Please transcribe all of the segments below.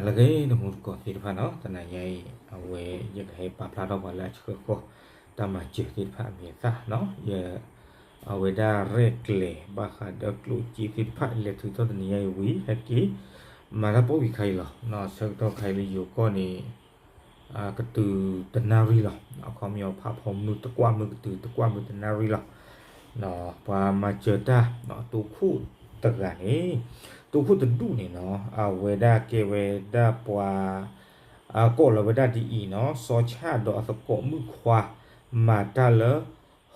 လၢအဂ့ၤ တမူတကိးသ့ၣ်တဖၣ်နီၤ, တနၤညါအံၤ အဝဲယကဟဲပာ်ဖျါထီၣ်ပှၤလၢအဆှၢဃီၤ တၢ်မၤစၢၤသ့ၣ်တဖၣ်အမံၤအသၣ်နီၤ, ယ အဝဲဒၣ်ရဲၣ်ကျဲၤဘၣ်ဃးဒီးကျိၣ်စ့သ့ၣ်တဖၣ် လဲၤထုးထီၣ်တနံၤညါအံၤဝံၤ ဟဲက့ၤ မၤတၢ်ပိာ်ဝံၤခါအံၤလီၤ. ဆၢကတီၢ်ခါအံၤလၢယိၤကီၢ်န့ၣ် ကတုၤတနၣ်ရံၣ်လီၤ. အခီပညီဖးဖီမုၢ်တကွၢ်မုၢ်ကတုၤတကွၢ်မုၢ်တနၣ်ရံၣ်လီၤ. ပှၤမၤစၢၤတၢ် တိခိၣ်တဂၤန့ၣ် တိခိၣ်တဒူၣ်န့ၣ်နီၤ အဝဲဒၣ်ကဲဝဲဒၣ်ပှၤ ကိးလီၤဝဲဒၣ်ဒ်အံၤနီၤ, စီၤဆၣ်ဒီးအသကိးမုၣ်ခွါ မၤတၢ်လၢ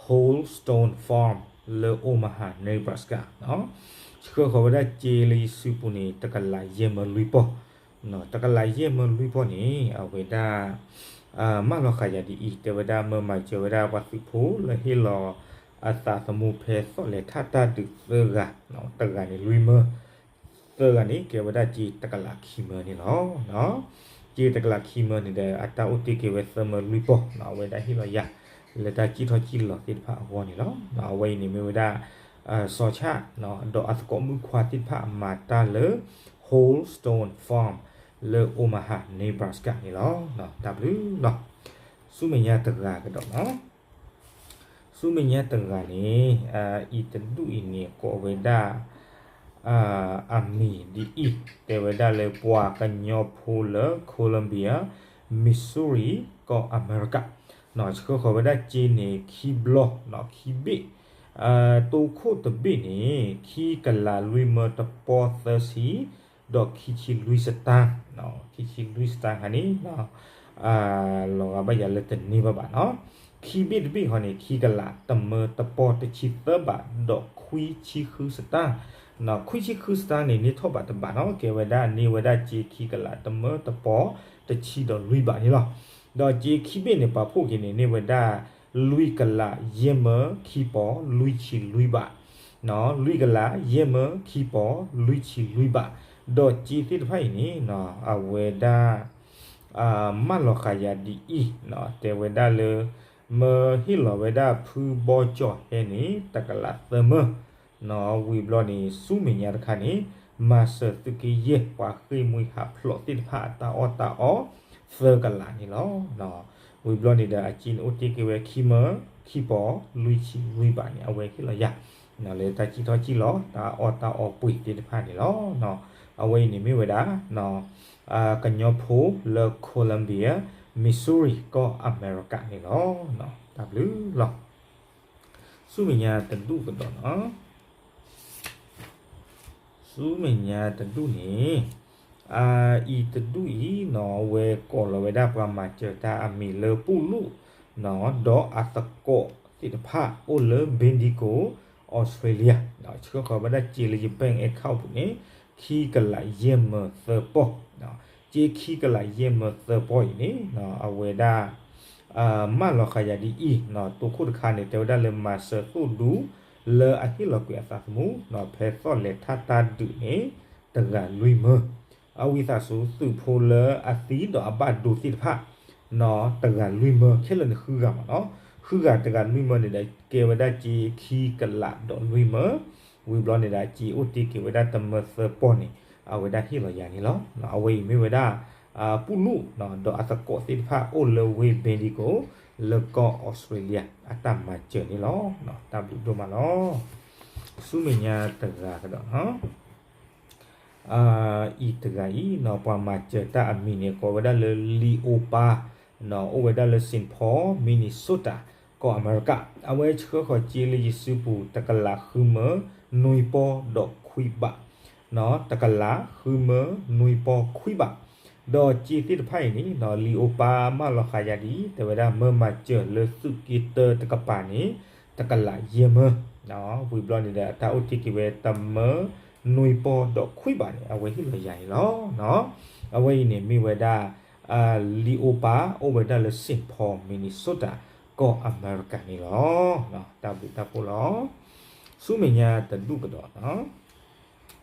Whole Stone Farm လၢ Omaha Nebraska နီၤ, ဆှၢဃီၤဝဲဒၣ်စ့လၢယစုပူၤန့ၣ် တကလးယဲၢ်မၢလွံၢ်ပီၢ်, တကလးယဲၢ်မၢလွံၢ်ပီၢ်န့ၣ် အဝဲဒၣ် မၢလီၤဃာ်ယၤဒ်အံၤ တဲဝဲဒၣ်မၢမၤစၢၤဝဲဒၣ်ပှၤသုးဖိလၢဟ့ၣ်လီၤအသးသမူဖဲသီၣ်လဲၤထၣ်တၢ်ဒုးသၢဂၤ, တဂၤန့ၣ်လွံၢ်မၢ သၢဂၤန့ၣ်ကဲဝဲဒၣ်စ့တကလးခံမၢန့ၣ်လီၤ. စ့တကလးခံမၢန့ၣ်ဒီး အတၢ်အိၣ်တ့ၢ်က့ၤဝဲသၢမၢလွံၢ်ပီၢ်, အဝဲဒၣ်ဟ့ၣ်လီၤယၤ လၢတၢ်စံၣ်ထီၣ်စံၣ်လီၤသ့ၣ်တဖၣ်အဂီၢ်န့ၣ်လီၤ. အဝဲအံၤန့ၣ်မ့ၢ်ဝဲဒၣ် စီၤဆၣ် ဒီးအသကိးမုၣ်ခွါသ့ၣ်တဖၣ်မၤတၢ်လၢ Whole Stone Farm လၢ Omaha Nebraska န့ၣ်လီၤ. တၢ်ဘျုးလီၤ. ဆူမဲာ်ညါတဂၤကဒီးလီၤ. ဆူမဲာ်ညါတဂၤန့ၣ် အံၤတဒူၣ်အံၤန့ၣ် ကိးဝဲဒၣ် အမံၤဒ်အံၤ, တဲဝဲဒၣ်လၢပှၤကညီဖိလၢ Columbia Missouri ကီၢ်အမဲရကၤ, ဆှၢဃီၤဝဲဒၣ်စ့န့ၣ် ခံဘျီ ခံဘ့ၣ်, တိခိၣ်တဘ့ၣ်န့ၣ် ခံကလးလွံၢ်မၢတပီၢ်သၢဆံ ဒီးခံဆံလွံၢ်စတၢၣ်, ခံဆံလွံၢ်စတၢၣ်ခါန့ၣ် လီၤဂာ်ဘၣ်ယၤလၢတန့ၢ်ဘၣ်ဘၣ်နီၤ. ခံဘ့ၣ်တဘ့ၣ်ဃီန့ၣ် ခံကလးတမၢတပီၢ်တဆံသၢဘး ဒီးခွံဆံဃုစတၢၣ်, ခွံဆံဃုစတၣၣ်န့ၣ် န့ၢ်ထီၣ်ဘးတဘးနီၤ, ကဲဝဲဒၣ်န့ၢ်ဝဲဒၣ်စ့ခံကလးတမၢတပီၢ်တဆံဒီးလွံၢ်ဘးန့ၣ်လီၤ. ဒီးစ့ခံဘ့ၣ်န့ၣ် ပာ်ဖှိၣ်က့ၤန့ၣ် န့ၢ်ဝဲဒၣ် လွံၢ်ကလးယဲၢ်မၢခံပီၢ်လွံၢ်ဆံလွံၢ်ဘး လွံၢ်ကလးယဲၢ်မၢခံပီၢ်လွံၢ်ဆံလွံၢ်ဘး, ဒီးစ့သ့ၣ်တဖၣ်အံၤန့ၣ် အဝဲဒၣ် မၢလီၤဃာ်ယၤဒ်အံၤ, တဲဝဲဒၣ်လၢ မၢဟ့ၣ်လီၤဝဲဒၣ်ဖုဘီကၠီၣ်ဟဲန့ၣ် တကလးသၢမၢ, ဝံၤဘျီန့ၣ် ဆူမဲာ်ညါတခါန့ၣ် မၤစၢၤသုးက့ယဲၢ်ပှၤဃ့ၢ်မှံဟးဖျိးသ့ၣ်တဖၣ်အတၢ်အီၣ်တၢ်အီ သၢကလးန့ၣ်လီၤ. ဝံၤဘျီန့ၣ်ဒီး အစ့န့ၣ်အိၣ်တ့ၢ်က့ၤဝဲခံမၢ ခံပီၢ်လွံၢ်ဆံလွံၢ်ဘးန့ၣ် အဝဲဟ့ၣ်လီၤယၤ လၢတၢ်စံၣ်ထီၣ်စံၣ်လီၤ တၢ်အီၣ်တၢ်အီပှ့ၤသ့ၣ်တဖၣ်န့ၣ်လီၤ. အဝဲအံၤန့ၣ်မ့ၢ်ဝဲဒၣ် ကညီဖိလၢ Columbia Missouri ကီၢ်အမဲရကၤန့ၣ်လီၤ. တၢ်ဘျုးလီၤ. ဆူမဲာ်ညါတဒူၣ်ကဒီးနီၤ. ဆူမဲာ်ညါတဒူၣ်န့ၣ် အံၤတဒူၣ်အံၤနီၤ အဝဲကိးလီၤဝဲဒၣ်ပှၤမၤစၢၤတၢ်အမံၤလၢပူၣ်လူၣ် ဒီးအသကိးသ့ၣ်တဖၣ်အိၣ်လၢ Bendigo Australia ဆှၢဃီၤဝဲဒၣ်စ့လၢယ bank account ပူၤန့ၣ် ခံကလးယဲၢ်မၢသၢပီၢ်, စ့ခံကလးယဲၢ်မၢသၢပီၢ်အံၤန့ၣ် အဝဲဒၣ် မၢလီၤဃာ်ယၤဒ်အံၤ, တိခိၣ်တခါန့ၣ် တဲဝဲဒၣ်လၢမၤစၢၤသိၣ်ဒူ လၢအဟ့ၣ်လီၤကွံာ်အသးသမူ ဖဲသီၣ်လဲၤထၣ်တၢ်ဒုးန့ၣ် တဂၤလွံၢ်မၢ, အဝံသးစူၤသုးဖိလၢအသံဒီးအဘၣ်ဒိသ့ၣ်တဖၣ် တဂၤလွံၢ်မၢ ခဲလၢာ်န့ၣ်ဃုဂၤမးနီၤ, ဃုဂၤတဂၤလွံၢ်မၢန့ၣ်ဒီး ကဲဝဲဒၣ်စ့ခံကလးဒီးလွံၢ်မၢ, ဝံၤဘျီန့ၣ်ဒီး စ့အိၣ်တ့ၢ်က့ၤဝဲဒၣ်တမၢသၢပီၢ်န့ၣ် အဝဲဒၣ်ဟ့ၣ်လီၤယၤန့ၣ်လီၤ. အဝဲအံၤမ့ၢ်ဝဲဒၣ် ပူၣ်လူၣ် ဒီးအသကိးသ့ၣ်တဖၣ်အိၣ်လၢဝ့ၢ် Bendigo လၢကီၢ်အီစထြ့လယါ အတၢ်မၤစၢၤန့ၣ်လီၤ. တၢ်ဘျုးဒိၣ်မးလီၤ. ဆူမဲာ်ညါတဂၤကဒီးနီၤ အံၤတဂၤအံၤနီၤ ပှၤမၤစၢၤတၢ်အမံၤန့ၣ် ကိးဝဲဒၣ်လၢ လံာ်အိပၢ် အိၣ်ဝဲဒၣ်လၢ Saint Paul Minnesota ကီၢ်အမဲရကၤ, အဝဲဆှၢဃီၤစ့လၢယစုပူၤ တကလးဃုမၢနွံပီၢ်ဒီးခွံဘး, တကလးဃုမၢနွံပီၢ်ခွံဘး, ဒီးစ့သ့ၣ်တဖၣ်အံၤန့ၣ် လံာ်အိပၢ်မၢလီၤဃာ်ယၤဒ်အံၤ တဲဝဲဒၣ်မၢမၤစၢၤလၢသုးက့တၢတကပၤန့ၣ် တကလးယဲၢ်မၢ ဝံၤဘျီန့ၣ်ဒီး အတၢ်အိၣ်တ့ၢ်က့ၤဝဲတမၢနွံပီၢ်ဒီးခွံဘးန့ၣ် အဝဲဟ့ၣ်လီၤယၤန့ၣ်လီၤ. အဝဲအံၤန့ၣ်မ့ၢ်ဝဲဒၣ် လံာ်အိပၢ်အိၣ်ဝဲဒၣ်လၢ Saint Paul Minnesota ကီၢ်အမဲရကၤန့ၣ်လီၤ. တၢ်ဘျုးတၢ်ဖှိၣ်လီၤ. ဆူမဲာ်ညါတဒူၣ်ကဒီးနီၤ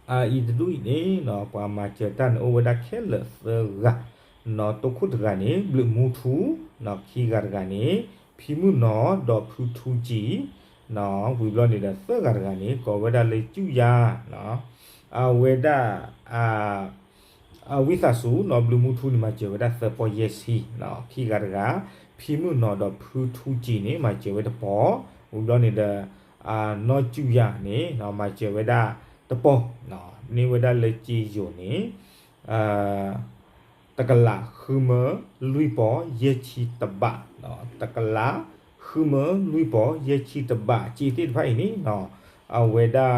အအံၤတဒူၣ်အံၤန့ၣ် ပှၤမၤစၢၤတၢ်န့ၣ်အိၣ်ဝဲဒၣ်ခဲလၢာ်သၢဂၤ, တိခိၣ်တဂၤန့ၣ် ဘျုးမူထူ, ခံဂၤတဂၤန့ၣ် ဖံမုၣ်နီၤ ဒီးဖုထူကံ, ဝံၤဘျီန့ၣ်ဒီးသၢဂၤတဂၤန့ၣ် ကိးဝဲဒၣ်လၢကၠူယါ, အဝဲဒၣ် ဝံသးစူၤနီၣ် ဘျုးမူထူန့ၣ် မၤစၢၤဝဲဒၣ်သၢပီၢ်ယဲၢ်ဆံ, ခံဂၤတဂၤ, ဖံမုၣ်နီၣ်ဒီးဖုထူကံန့ၣ် မၤစၢၤဝဲတပီၢ်, ဝံၤဘျီန့ၣ်ဒီး နီၢ်ကၠူယၤန့ၣ် မၤစၢၤဝဲဒၣ်တပီၢ်, န့ၢ်ဝဲဒၣ်လၢကၠ့ယိၤန့ၣ် တကလးဃုမၢလွံၢ်ပီၢ်ယဲၢ်ဆံတဘး, တကလးဃုမၢလွံၢ်ပီၢ်ယဲၢ်ဆံတဘး, ကၠ့သ့ၣ်တဖၣ်အံၤန့ၣ် အဝဲဒၣ်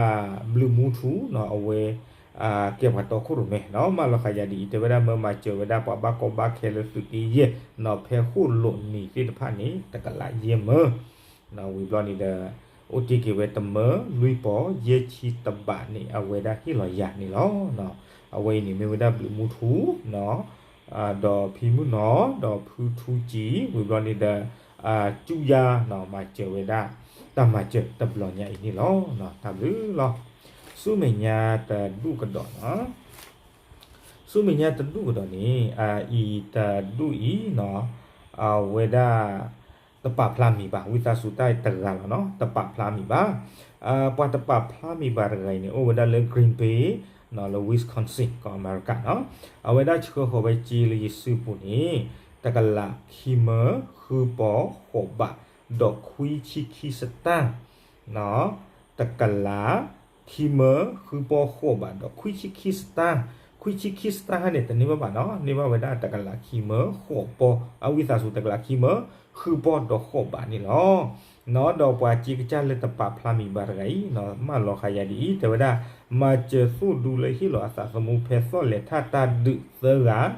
ဘျုးမူထူနီၣ် အဝဲ ကဲပှၤတီခိၣ်ရိၣ်မဲနီၣ် မၢလီၤဃာ်ယၤဒ်အံၤ တဲဝဲဒၣ်မၢမၤစၢၤဝဲဒၣ်ပှၤဘၣ်ကီဘၣ်ခဲလၢသုးက့ယဲၢ်နီၣ် ဖဲဃိၣ်လိာ်နံၤသ့ၣ်တဖၣ်န့ၣ် တကလးယဲၢ်မၢ ဝံၤဘျီန့ၣ်ဒီး အိၣ်တ့ၢ်က့ၤဝဲတမၢလွံၢ်ပီၢ်ယဲၢ်ဆံတဘးန့ၣ် အဝဲဒၣ်ဟ့ၣ်လီၤယၤန့ၣ်လီၤ. အဝဲအံၤန့ၣ်မ့ၢ်ဝဲဒၣ်ဘျုးမူထူနီၣ် ဒီးဖံမုၣ်နီၣ် ဒီးဖုထူကံ ဝံၤဘျီန့ၣ်ဒီး ကၠူယၤနီၣ် မၤစၢၤဝဲဒၣ် တၢ်မၤစၢၤတဘျီညါအံၤန့ၣ်လီၤ. တၢ်ဘျုးလီၤ. ဆူမဲာ်ညါတဒူၣ်ကဒီးနီၣ် ဆူမဲာ်ညါတဒူၣ်ကဒီးန့ၣ် အအံၤတဒူၣ်အံၤနီၣ် အဝဲဒၣ် တပာ်ဖျါမံၤဘၣ် ဝံသးစူၤတၢ်တဂၤလီၤနီၣ် တပာ်ဖျါမံၤဘၣ်. ပှၤတပာ်ဖျါမံၤဘၣ်တဂၤအံၤန့ၣ် အိၣ်ဝဲဒၣ်လၢ Green Bay နီၣ် လၢ Wisconsin ကီၢ်အမဲရကၤနီၣ် အဝဲဒၣ်ဆှၢဃီၤဝဲကၠ့လၢယစုပူၤန့ၣ် တကလးခံမၢဃုပီၢ်ဃိးဘး ဒီးခွံဆံခံစတၢ် တကလး ခံမၢဃုပီၢ်ဃိးဘး ဒီးခွံဆံခံစတၢ်, ခွံဆံခံစတၢ်ခါန့ၣ် တန့ၢ်ဘၣ်ဘၣ်နီၣ် န့ၢ်ဘၣ်ဝဲဒၣ်တကလးခံမၢဃိးပီၢ် အဝံသးစူၤ တကလးခံမၢဃုပီၢ်ဒီးဃိးဘးန့ၣ်လီၤ. ဒီးပှၤကၠ့ကစၢ်လၢတပာ်ဖျါမံၤဘၣ်တဂၤအံၤ မၢလီၤဃာ်ယၤဒ်အံၤ တဲဝဲဒၣ် မၤစၢၤသိၣ်ဒူလၢဟ့ၣ်လီၤအသးသမူဖဲသီၣ်လဲၤထၣ်တၢ်ဒုးသၢဂၤ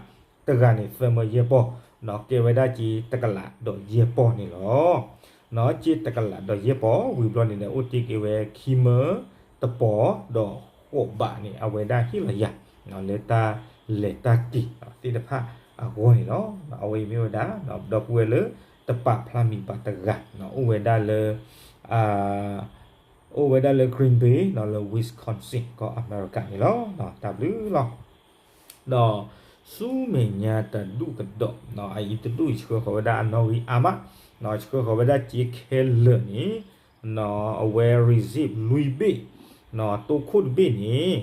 တဂၤန့ၣ်သၢမၢယဲၢ်ပီၢ် ကဲဝဲဒၣ်ကၠ့တကလးဒီးယဲၢ်ပီၢ်န့ၣ်လီၤ. ကၠ့တကလးဒီးယဲၢ်ပီၢ် ဝံၤဘျီန့ၣ်ဒီး အိၣ်တ့ၢ်က့ၤဝဲခံမၢတပီၢ်ဒီးဃိးဘးန့ၣ် အဝဲဒၣ်ဟ့ၣ်လီၤယၤ လၢတၢ်လဲၤတၢ်က့ၤသ့ၣ်တဖၣ်အဂီၢ်န့ၣ်လီၤ. အဝဲအံၤမ့ၢ်ဝဲဒၣ် ဒီပုၢ်ဝဲၢ်လၢတပာ်ဖျါမံၤဘၣ်တဂၤ အိၣ်ဝဲဒၣ်လၢ အိၣ်ဝဲဒၣ်လၢ Green Bay လၢ Wisconsin ကီၢ်အမဲရကၤန့ၣ်လီၤ. တၢ်ဘျုးလီၤ. ဒီးဆူမဲာ်ညါတဒူၣ်ကဒီး အအံၤတဒူၣ်အံၤဆှၢဃီၤဝဲဒၣ်အနီၣ်ဂံၢ်အါမး ဆှၢဃီၤဝဲဒၣ်ကၠ့ခဲလၢာ်န့ၣ် အဝဲ receipt လွံၢ်ဘ့ၣ် တိခိၣ်တဘ့ၣ်န့ၣ်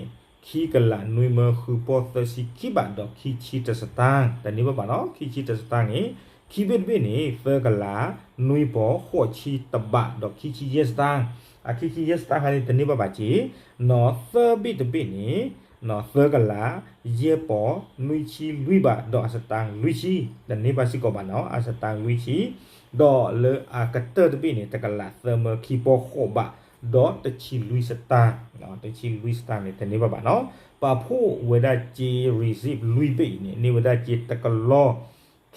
ခံကလးနွံမၢဃုပီၢ်သၢဆံခံဘးဒီးခံဆံတစတၢ် တန့ၢ်ဘၣ်ဘၣ်နီၣ် ခံဆံတစတၢ်န့ၣ် ခံဘ့ၣ်တဘ့ၣ်န့ၣ် သၢကလးနွံပီၢ်ဃိးဆံတဘးဒီးခံဆံယဲၢ်စတၢ် အခံဆံယဲၢ်စတၢ်ခါန့ၣ် တန့ၢ်ဘၣ်ဘၣ်က့ၤ နီၣ် သၢဘ့ၣ်တဘ့ၣ်န့ၣ် နီၣ် သၢကလးယဲၢ်ပီၢ်နွံဆံလွံၢ်ဘးဒီးအစတၢ်လွံၢ်ဆံ တန့ၢ်ဘၣ်စ့ၢ်ကီးဘၣ်နီၣ် အစတၢ်လွံၢ်ဆံ ဒီးလၢအကတၢၢ်တဘ့ၣ်န့ၣ် တကလးသၢမၢခံပီၢ်ဃိးဘး ဒီးတဆံလွံၢ်စတၢ် တဆံလွံၢ်စတၢ်န့ၣ် တန့ၢ်ဘၣ်ဘၣ်နီၣ် ပာ်ဖှိၣ်ဝဲဒၣ်ကၠ့ receipt လွံၢ်ဘ့ၣ်အံၤန့ၣ် န့ၢ်ဝဲဒၣ်ကၠ့တကလီၢ်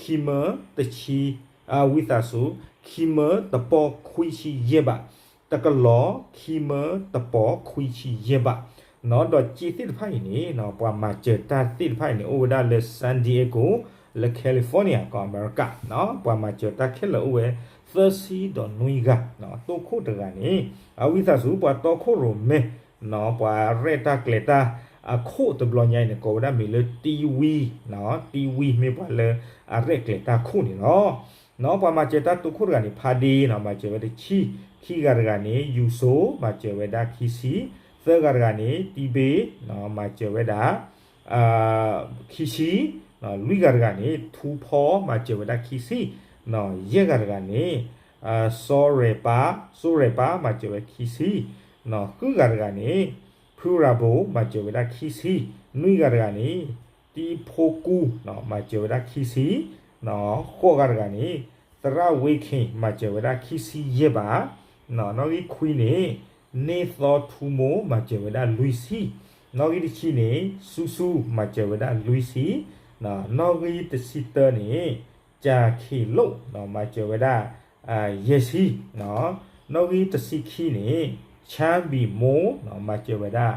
ခံမၢတဆံ ဝံသးစူၤ ခံမၢတပီၢ်ခွံဆံယဲၢ်ဘး တကလီၢ်ခံမၢတပီၢ်ခွံဆံယဲၢ်ဘး နီၣ် ဒီးကၠ့သ့ၣ်တဖၣ်အံၤန့ၣ် ပှၤမၤစၢၤတၢ်သ့ၣ်တဖၣ်အံၤန့ၣ် အိၣ်ဝဲဒၣ်လၢ San Diego လၢ California ကီၢ်အမဲရကၤ ပှၤမၤစၢၤတၢ်ခဲလၢာ်အိၣ်ဝဲ သၢဆံဒီးနွံဂၤ တိခိၣ်တဂၤန့ၣ် အဝံသးစူၤ ပှၤတီခိၣ်ရိၣ်မဲ ပှၤရဲၣ်တၢ်ကျဲၤတၢ်အခိၣ်တဘျီညါအံၤန့ၣ် ကိးဝဲဒၣ်မ့ၢ်လၢ တံဝံ တံဝံ မ့ၢ်ပှၤလၢအရဲၣ်ကျဲၤတၢ်ခိၣ်န့ၣ်လီၤ. နီၣ် ပှၤမၤစၢၤတၢ်တိခိၣ်တဂၤန့ၣ် ဖါဒ့ နီၣ် မၤစၢၤဝဲတဆံ, ခံဂၤတဂၤန့ၣ် ယူၤစိ မၤစၢၤဝဲဒၣ်ခံဆံ, သၢဂၤတဂၤန့ၣ် တံဘ့ မၤစၢၤဝဲဒၣ် ခံဆံ, လွံၢ်ဂၤတဂၤန့ၣ် ထူဖီ မၤစၢၤဝဲဒၣ်ခံဆံ, ယဲၢ်ဂၤတဂၤန့ၣ် စီရဲၣ်ပၤ, စီရဲၣ်ပၤ မၤစၢၤဝဲခံဆံ, ဃုဂၤတဂၤန့ၣ် ဖုရၤဘိ မၤစၢၤဝဲဒၣ်ခံဆံ, နွံဂၤတဂၤန့ၣ် တံဖိကူ မၤစၢၤဝဲဒၣ်ခံဆံ, ဃိးဂၤတဂၤန့ၣ် သရၣ်ဝ့ခ့ၣ် မၤစၢၤဝဲဒၣ်ခံဆံယဲၢ်ဘး, နီၣ်ဂံၢ်ခွံန့ၣ် န့ၢ်သီထူမိၢ် မၤစၢၤဝဲဒၣ်လွံၢ်ဆံ, နီၣ်ဂံၢ်တဆံန့ၣ် ဆူဆူ မၤစၢၤဝဲဒၣ်လွံၢ်ဆံ, နီၣ်ဂံၢ်တဆံသၢန့ၣ် ကၠၤခ့ၣ်လိၣ် မၤစၢၤဝဲဒၣ် ယဲၢ်ဆံ, နီၣ်ဂံၢ်တဆံခံန့ၣ် ဆၣ်ဘံၣ်မိၢ် မၤစၢၤဝဲဒၣ်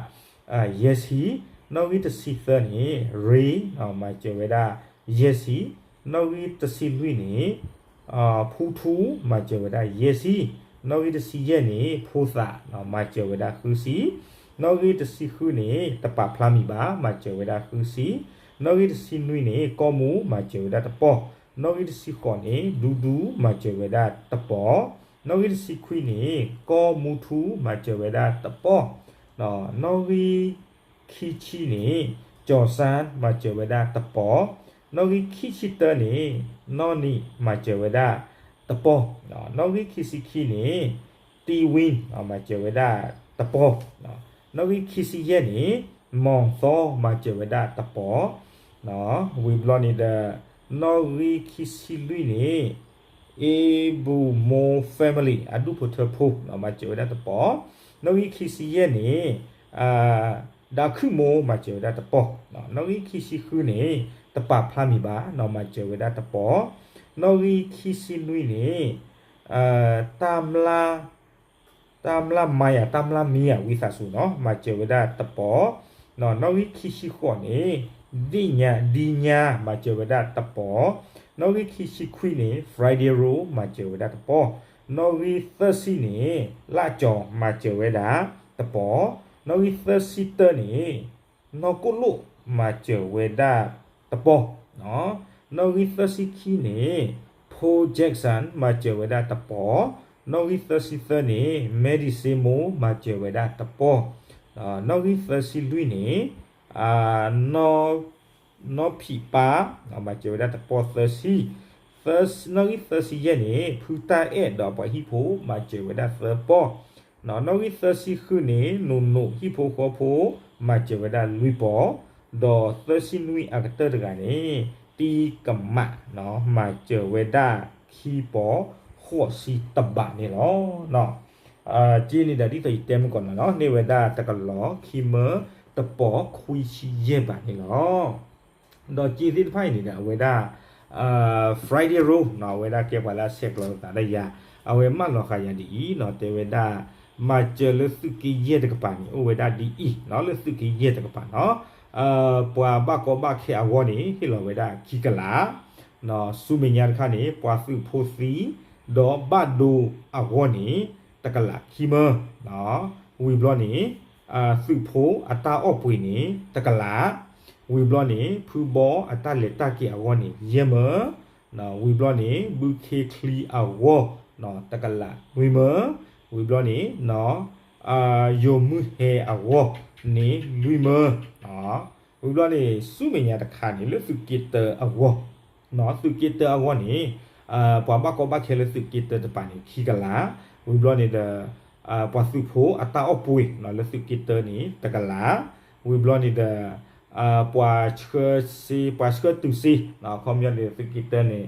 ယဲၢ်ဆံ, နီၣ်ဂံၢ်တဆံသၢန့ၣ် ရ့ မၤစၢၤဝဲဒၣ် ယဲၢ်ဆံ, နီၣ်ဂံၢ်တဆံလွံၢ်န့ၣ် ဖူထူ မၤစၢၤဝဲဒၣ် ယဲၢ်ဆံ, နီၣ်ဂံၢ်တဆံယဲၢ်န့ၣ် ဖိသၣ် မၤစၢၤဝဲဒၣ်ဃုဆံ, နီၣ်ဂံၢ်တဆံဃုန့ၣ် တပာ်ဖျါမံၤဘၣ် မၤစၢၤဝဲဒၣ်ဃုဆံ, နီၣ်ဂံၢ်တဆံနွံန့ၣ် ကီၢ်မူ မၤစၢၤဝဲဒၣ်တပီၢ်, နီၣ်ဂံၢ်တဆံဃိးန့ၣ် ဒူဒူ မၤစၢၤဝဲဒၣ်တပီၢ်, နီၣ်ဂံၢ်တဆံခွံန့ၣ် ကီၢ်မူထူ မၤစၢၤဝဲဒၣ်တပီၢ်, နီၣ်ဂံၢ်ခံဆံန့ၣ် ကၠီၤစၢ် မၤစၢၤဝဲဒၣ်တပီၤ, နီၣ်ဂံၢ်ခံဆံတၢန့ၣ် နီၢ်နံၣ် မၤစၢၤဝဲဒၣ်တပီၤ, နီၣ်ဂံၢ်ခံဆံခံန့ၣ် တံဝံ မၤစၢၤဝဲဒၣ်တပီၤ, နီၣ်ဂံၢ်ခံဆံယဲၢ်န့ၣ် မီၤသီ မၤစၢၤဝဲဒၣ်တပီၤ, ဝံၤဘျီန့ၣ်ဒီး နီၣ်ဂံၢ်ခံဆံလွံၢ်န့ၣ် အ့ဘူမိ family အဒူၣ်ဖိထၢဖိ မၤစၢၤဝဲဒၣ်တပီၤ, နီၣ်ဂံၢ်ခံဆံယဲၢ်န့ၣ် ဒးခုၣ်မိ မၤစၢၤဝဲဒၣ်တပီၤ, နီၣ်ဂံၢ်ခံဆံဃုန့ၣ် တပာ်ဖျါမံၤဘၣ် မၤစၢၤဝဲဒၣ်တပီၤ, နီၣ်ဂံၢ်ခံဆံနွံန့ၣ် တၢ် တၢ်မျၢ်မါယၤ တၢ်မျၢ်မံယၤ ဝံသးစူၤနီၤ မၤစၢၤဝဲဒၣ်တပီၤ, နီၣ်ဂံၢ်ခံဆံဃိးန့ၣ် ဒံၣ်ညါ ဒံၣ်ညါ မၤစၢၤဝဲဒၣ်တပီၤ, နီၣ်ဂံၢ်ခံဆံခွံန့ၣ် Friday Roll မၤစၢၤဝဲဒၣ်တပီၤ, နီၣ်ဂံၢ်သၢဆံန့ၣ် လၢ်ကၠီၤ မၤစၢၤဝဲဒၣ်တပီၤ, နီၣ်ဂံၢ်သၢဆံတၢန့ၣ် နီၢ်ကိၣ်လိၣ် မၤစၢၤဝဲဒၣ်တပီၤ, နီၣ်ဂံၢ်သၢဆံခံန့ၣ် Paul Jackson မၤစၢၤဝဲဒၣ်တပီၤ, နီၣ်ဂံၢ်သၢဆံသၢန့ၣ် Maddie Seymour မၤစၢၤဝဲဒၣ်တပီၤ, နီၣ်ဂံၢ်သၢဆံလွံၢ်န့ၣ် နီၢ်ဖံးပၢ် မၤစၢၤဝဲဒၣ်တပီၤသၢဆံ, နီၣ်ဂံၢ်သၢဆံယဲၢ်န့ၣ် ဖုတၢ်အဲၣ်ဒီးပှၤဟံၣ်ဖိ မၤစၢၤဝဲဒၣ်သၢပီၤ, နီၣ်ဂံၢ်သၢဆံဃုန့ၣ် နိၣ်နိၣ်ဟံၣ်ဖိဃီဖိ မၤစၢၤဝဲဒၣ်လွံၢ်ပီၤ, ဒီးသၢဆံနွံအကတၢၢ်တဂၤန့ၣ် တံကမး မၤစၢၤဝဲဒၣ်ခံပီၤဃိးဆံတဘးန့ၣ်လီၤ. က့န့ၣ်ဒီးဒ်သိးယတဲမုၢ်ကီၢ်နီၤနီၤ န့ၢ်ဝဲဒၣ်တကလီၤခံမၢ တပီၤခွံဆံယဲၢ်ဘးန့ၣ်လီၤ. ဒီးက့သ့ၣ်တဖၣ်အံၤန့ၣ်ဒီး အဝဲဒၣ် Friday Roll နီၤ အဝဲဒၣ်ကဲပှၤလၢအဆဲးကျိးလိာ်သးဒီးယၤ အဝဲမၢလီၤဃာ်ယၤဒ်အံၤနီၤ တဲဝဲဒၣ် မၤစၢၤလၢသုးက့ယဲၢ်တကပၤန့ၣ် အိၣ်ဝဲဒၣ်ဒ်အံၤနီၤ လၢသုးက့ယဲၢ်တကပၤနီၤ ပှၤဘၣ်ကီဘၣ်ခဲအဂီၢ်န့ၣ် ဟ့ၣ်လီၤဝဲဒၣ်ခံကလး ဆူမဲာ်ညါတခါန့ၣ် ပှၤသုးဖိသံ ဒီးဘၣ်ဒိအဂီၢ်န့ၣ် တကလးခံမၢ ဝံၤဘျီန့ၣ် သုးဖိအတၢ်အီၣ်ပှ့ၤန့ၣ် တကလး ဝံၤဘျီန့ၣ် ဖုဘီအတၢ်လဲၤတၢ်က့ၤအဂီၢ်န့ၣ် ယဲၢ်မၢ ဝံၤဘျီန့ၣ် ဘုခ့ချံအဂီၢ် တကလးနွံမၢ ဝံၤဘျီန့ၣ် ယိၤမုၢ်ဟဲအဂီၢ်န့ၣ် လွံၢ်မၢ ဝံၤဘျီန့ၣ် ဆူမဲာ်ညါတခါန့ၣ် လၢသုးက့တၢအဂီၢ် သုးက့တၢအဂီၢ်န့ၣ် ပှၤဘၣ်ကီဘၣ်ခဲလၢသုးက့တၢတပၤန့ၣ် ခံကလး ဝံၤဘျီန့ၣ်ဒီး ပှၤသုးဖိအတၢ်အီၣ်ပှ့ၤလၢသုးက့တၢန့ၣ် တကလး ဝံၤဘျီန့ၣ်ဒီး ပှၤဆှၢစ့ ပှၤဆှၢတုၤစ့ ခီပညီန့ၣ် သုးက့တၢန့ၣ်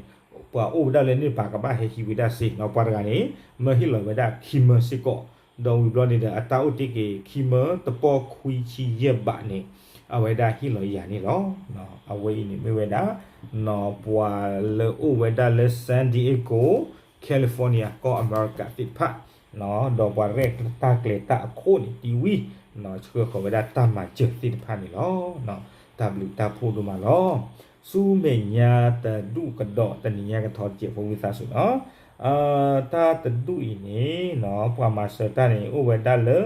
ပှၤအိၣ်ဝဲဒၣ်လၢန့ၣ်တပၤကဘၣ်ဟဲဟံးဝဲဒၣ်စ့ ပှၤတဂၤန့ၣ် မၢဟ့ၣ်လီၤဝဲဒၣ်ခံမၢစ့ၢ်ကီး ဒီးဝံၤဘျီန့ၣ်ဒီး အတၢ်အိၣ်တ့ၢ်က့ၤခံမၢတပီၤခွံဆံယဲၢ်ဘးန့ၣ် အဝဲဒၣ်ဟ့ၣ်လီၤယၤန့ၣ်လီၤ. အဝဲအံၤန့ၣ်မ့ၢ်ဝဲဒၣ် ပှၤလၢအိၣ်ဝဲဒၣ်လၢ San Diego California ကီၢ်အမဲရကၤသ့ၣ်တဖၣ် ဒီးပှၤရဲၣ်တၢ်ကျဲၤတၢ်အခိၣ်န့ၣ် တံဝံ ဆှၢဃီၤဝဲဒၣ်တၢ်မၤစၢၤသ့ၣ်တဖၣ်န့ၣ်လီၤ. တၢ်ဘျုးတၢ်ဖှိၣ်ဒိၣ်မးလီၤ. ဆူမဲာ်ညါတဒူၣ်ကဒီးတနံၤညါကထီတစဲးဖိဝံသးစူၤနီၤ တၢ်တဒူၣ်အံၤန့ၣ် ပှၤမၤစၢၤတၢ်န့ၣ် အိၣ်ဝဲဒၣ်လၢ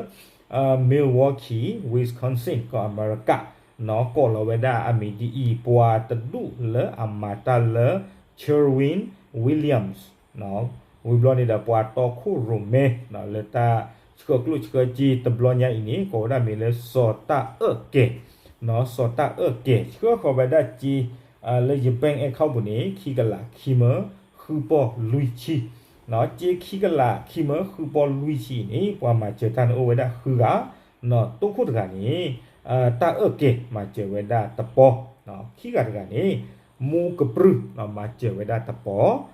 Milwaukee Wisconsin ကီၢ်အမဲရကၤ နီၤ ကိးလီၤဝဲဒၣ်အမံၤဒ်အံၤ ပှၤတဒူၣ်လၢအမၤတၢ်လၢ Sherwin Williams ဝံၤဘျီန့ၣ်ဒီး ပှၤတီခိၣ်ရိၣ်မဲ လၢတၢ်ဆှၢကျိၣ်ဆှၢစ့တဘျီညါအံၤန့ၣ် ကိးဝဲဒၣ်မံၤလၢစီၤတၢ်အၢၣ်ကဲၤ စီၤတၢ်အၢၣ်ကဲၤ ဆှၢဃီၤဝဲဒၣ်စ့ လၢယဘဲၣ်အဲခီပူၤန့ၣ် ခံကလးခံမၢ ဃုပီၢ်လွံၢ်ဆံ စ့ခံကလးခံမၢဃုပီၢ်လွံၢ်ဆံအံၤန့ၣ် ပှၤမၤစၢၤတၢ်န့ၣ်အိၣ်ဝဲဒၣ်ဃုဂၤ နီၤ တိခိၣ်တဂၤန့ၣ် တၢ်အၢၣ်ကဲၤမၤစၢၤဝဲဒၣ်တပီၤ ခံဂၤတဂၤန့ၣ် မူကပြုၢ် မၤစၢၤဝဲဒၣ်တပီၤ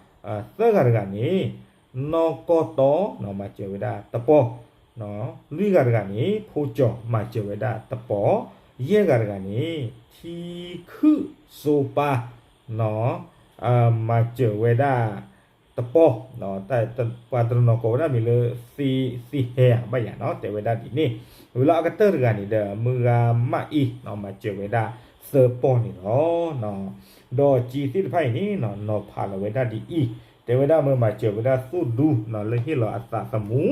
သၢဂၤတဂၤန့ၣ် နီၢ်ကီၢ်တီ မၤစၢၤဝဲဒၣ်တပီၤ လွံၢ်ဂၤတဂၤန့ၣ် ဖိကၠီၤ မၤစၢၤဝဲဒၣ်တပီၤ ယဲၢ်ဂၤတဂၤန့ၣ် ထံခုၣ်စိပၢ် မၤစၢၤဝဲဒၣ်တပီၤ ပှၤတနီၤနီၤကိးဝဲဒၣ်မံၤလၢ သ့ဟဲဧါ ဘၣ်ယၤနီၤ တဲဝဲဒၣ်ဒ်န့ၣ် ဝံၤလီၤအကတၢၢ်တဂၤန့ၣ်ဒီး မုၢ်ဂၤမၣ်အ့ မၤစၢၤဝဲဒၣ်သၢပီၢ်န့ၣ်လီၤ. ဒီးစ့သ့ၣ်တဖၣ်အံၤန့ၣ် နီၤဖးလီၤဝဲဒၣ်ဒ်အံၤ တဲဝဲဒၣ်မ့ၢ်မၤစၢၤဝဲဒၣ်သိၣ်ဒူ လၢဟ့ၣ်လီၤအသးသမူ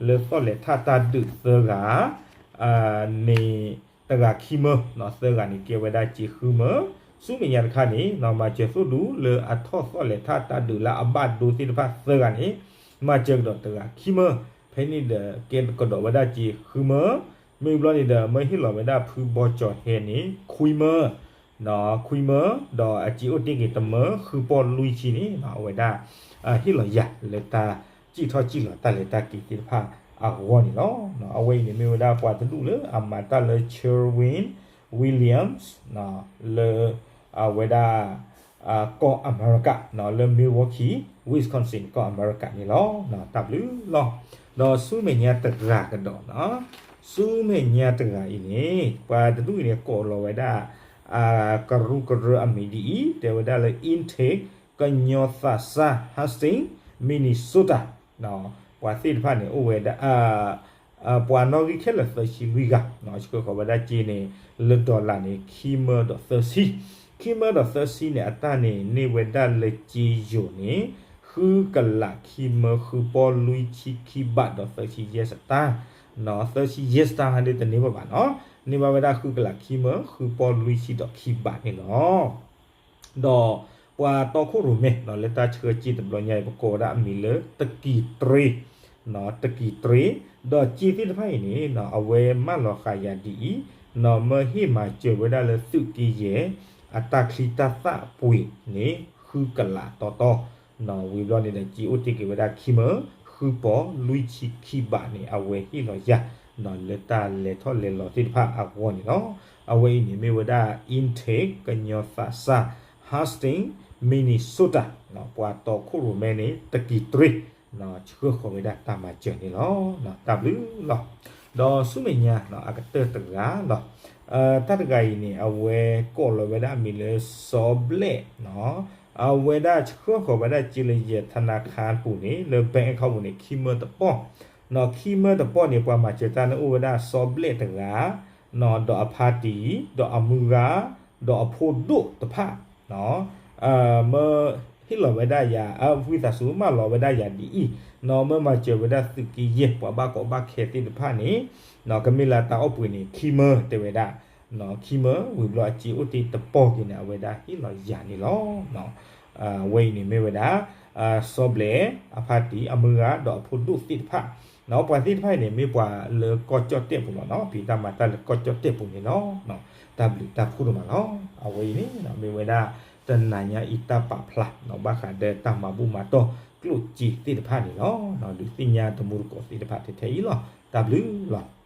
လၢသီၣ်လဲၤထၣ်တၢ်ဒုးသၢဂၤ န့ၣ် တဂၤခံမၢ သၢဂၤန့ၣ်ကဲဝဲဒၣ်စ့ဃုမၢ ဆူမဲာ်ညါတခါန့ၣ် နီၤမၤစၢၤသိၣ်ဒူလၢအထီၣ်သီၣ်လဲၤထၣ်တၢ်ဒုးလၢအဘၣ်ဒိသ့ၣ်တဖၣ်သၢဂၤန့ၣ် မၤစၢၤကဒီးတဂၤခံမၢ ဖဲန့ၣ်ဒီးကဲကဒီးဝဲဒၣ်စ့ဃုမၢ မ့ၢ်ဘျီန့ၣ်ဒီး မၢဟ့ၣ်လီၤဝဲဒၣ်ဖုဘီကၠီၤဟဲန့ၣ် ခွံမၢ, ခွံမၢ, ဒီးအစ့အိၣ်တ့ၢ်က့ၤတမၢ ဃုပီၢ်လွံၢ်ဆံန့ၣ် အဝဲဒၣ် ဟ့ၣ်လီၤယၤလၢတၢ်စံၣ်ထီၣ်စံၣ်လီၤတၢ်လဲၤတၢ်က့ၤသ့ၣ်တဖၣ်အဂီၢ်န့ၣ်လီၤ. အဝဲအံၤန့ၣ်မ့ၢ်ဝဲဒၣ်ပှၤတဒူၣ်လၢအမၤတၢ်လၢ Sherwin Williams လၢ အဝဲဒၣ် ကီၢ်အမဲရကၤ လၢ Milwaukee Wisconsin ကီၢ်အမဲရကၤန့ၣ်လီၤ. တၢ်ဘျုးလီၤ. ဒီးဆူမဲာ်ညါတဂၤကဒီး, ဆူမဲာ်ညါတဂၤအံၤန့ၣ် ပှၤတဒူၣ်အံၤန့ၣ် ကိးလီၤဝဲဒၣ် ကရူၢ်ကရၢအမံၤဒ်အံၤ တဲဝဲဒၣ်လၢ Intake ကညီသးစၢ် Hastings Minnesota ပှၤသ့ၣ်တဖၣ်န့ၣ် အိၣ်ဝဲဒၣ် ပှၤနီၣ်ဂံၢ်ခဲလၢာ်သၢဆံလွံၢ်ဂၤ, ဆှၢဃီၤဝဲဒၣ်စ့န့ၣ် လၢ dollar န့ၣ် ခံမၢဒီးသၢဆံ, ခံမၢဒီးသၢဆံန့ၣ် အတၢ်န့ၣ် န့ၢ်ဝဲဒၣ်လၢစ့ယိၤန့ၣ် ဃုကလးခံမၢ ဃုပီၢ်လွံၢ်ဆံခံဘးဒီးသၢဆံယဲၢ်စတၢၢ်, သၢဆံယဲၢ်စတၢၢ်ဟဲဒ်တန့ၢ်ဘၣ်ဘၣ်နီၤ, န့ၢ်ဘၣ်ဝဲဒၣ်ဃုကလးခံမၢ ဃုပီၢ်လွံၢ်ဆံဒီးခံဘးန့ၣ်လီၤ. ဒီးပှၤတီခိၣ်ရိၣ်မဲ လၢတၢ်ဆှၢစ့တဘျီညါအံၤ ပကိးဝဲဒၣ်အမံၤလၢ တကံၤတြ့, တကံၤတြ့, ဒီးစ့သ့ၣ်တဖၣ်အံၤန့ၣ် အဝဲမၢလီၤဃာ်ယၤဒ်အံၤ, နီၢ်မၢဟ့ၣ်မၤစၢၤဝဲဒၣ်လၢသုးက့ယဲၢ် အတၢ်ချံတၢ်သၣ်ပှ့ၤန့ၣ် ဃုကလးတီတီ, ဝံၤဘျီန့ၣ်ဒီး စ့အိၣ်တ့ၢ်က့ၤဝဲဒၣ်ခံမၢ ဃုပီၢ်လွံၢ်ဆံခံဘးန့ၣ် အဝဲဟ့ၣ်လီၤယၤ လၢတၢ်လဲၤထီၣ်လဲၤလီၤသ့ၣ်တဖၣ်အဂီၢ်န့ၣ်လီၤ. အဝဲအံၤန့ၣ်မ့ၢ်ဝဲဒၣ် Intake ကညီသးစၢ် Hastings Minnesota ပှၤတီခိၣ်ရိၣ်မဲန့ၣ် တကံၤတြ့ ဆှၢဃီၤဝဲဒၣ်တၢ်မၤစၢၤန့ၣ်လီၤ. တၢ်ဘျုးလီၤ. ဒီးဆူမဲာ်ညါ အကတၢၢ်တဂၤလီၤ. တၢ်တဂၤအံၤန့ၣ် အဝဲကိးလီၤဝဲဒၣ်အမံၤလၢစီၤဘျဲၣ်, အဝဲဒၣ်ဆှၢဃီၤဝဲဒၣ်စ့လၢယဲၢ် ธนาคาร ပူၤန့ၣ် လၢ bank account ပူၤန့ၣ် ခံမၢတပီၢ်, ခံမၢတပီၢ်န့ၣ် ပှၤမၤစၢၤတၢ်န့ၣ်အိၣ်ဝဲဒၣ်စီၤဘျဲၣ်တဂၤ, ဒီးအဖါတံၢ်, ဒီးအမုၢ်ဂၤ, ဒီးအဖိဒိၣ်တဖၣ် မၢဟ့ၣ်လီၤဝဲဒၣ်ယၤ, ဝံသးစူၤမၢလီၤဝဲဒၣ်ယၤဒ်အံၤ, နီၢ်မၢမၤစၢၤဝဲဒၣ်သုးက့ယဲၢ် ပှၤဘၣ်ကီဘၣ်ခဲသ့ၣ်တဖၣ်န့ၣ်, ကမ့ၢ်လၢတၢ်အီၣ်ပှ့ၤန့ၣ် ခံမၢတဲဝဲဒၣ်, ခံမၢဝံၤဘျီအစ့အိၣ်တ့ၢ်တပီၢ်က့ၤန့ၣ် အဝဲဒၣ်ဟ့ၣ်လီၤယၤန့ၣ်လီၤ. အဝဲအံၤန့ၣ်မ့ၢ်ဝဲဒၣ် စီၤဘျဲၣ်, အဖါတံၢ်, အမုၢ်ဂၤ, ဒီးအဖိဒိၣ်သ့ၣ်တဖၣ်, ပှၤသ့ၣ်တဖၣ်အံၤန့ၣ် မ့ၢ်ပှၤလၢကီၢ်ကၠီၣ်တဲၣ်ပူၤလီၤနီၤ, ဖံးတၢ်မၤတၢ်လၢကီၢ်ကၠီၣ်တဲၣ်ပူၤန့ၣ်လီၤ. တၢ်ဘျုးတၢ်ဖှိၣ်ဒိၣ်မးလီၤ. အဝဲအံၤန့ၣ် မ့ၢ်ဝဲဒၣ် တနၤညါအံၤတၢ်ပာ်ဖျါ ဘၣ်ဃးဒီးတၢ်မၤဘူၣ်မၤတီၢ်ကျိၣ်စ့သ့ၣ်တဖၣ်န့ၣ်လီၤ. ဒုးသ့ၣ်ညါတမူတကိးသ့ၣ်တဖၣ်ထဲထဲအံၤလီၤ. တၢ်ဘျုးလီၤ.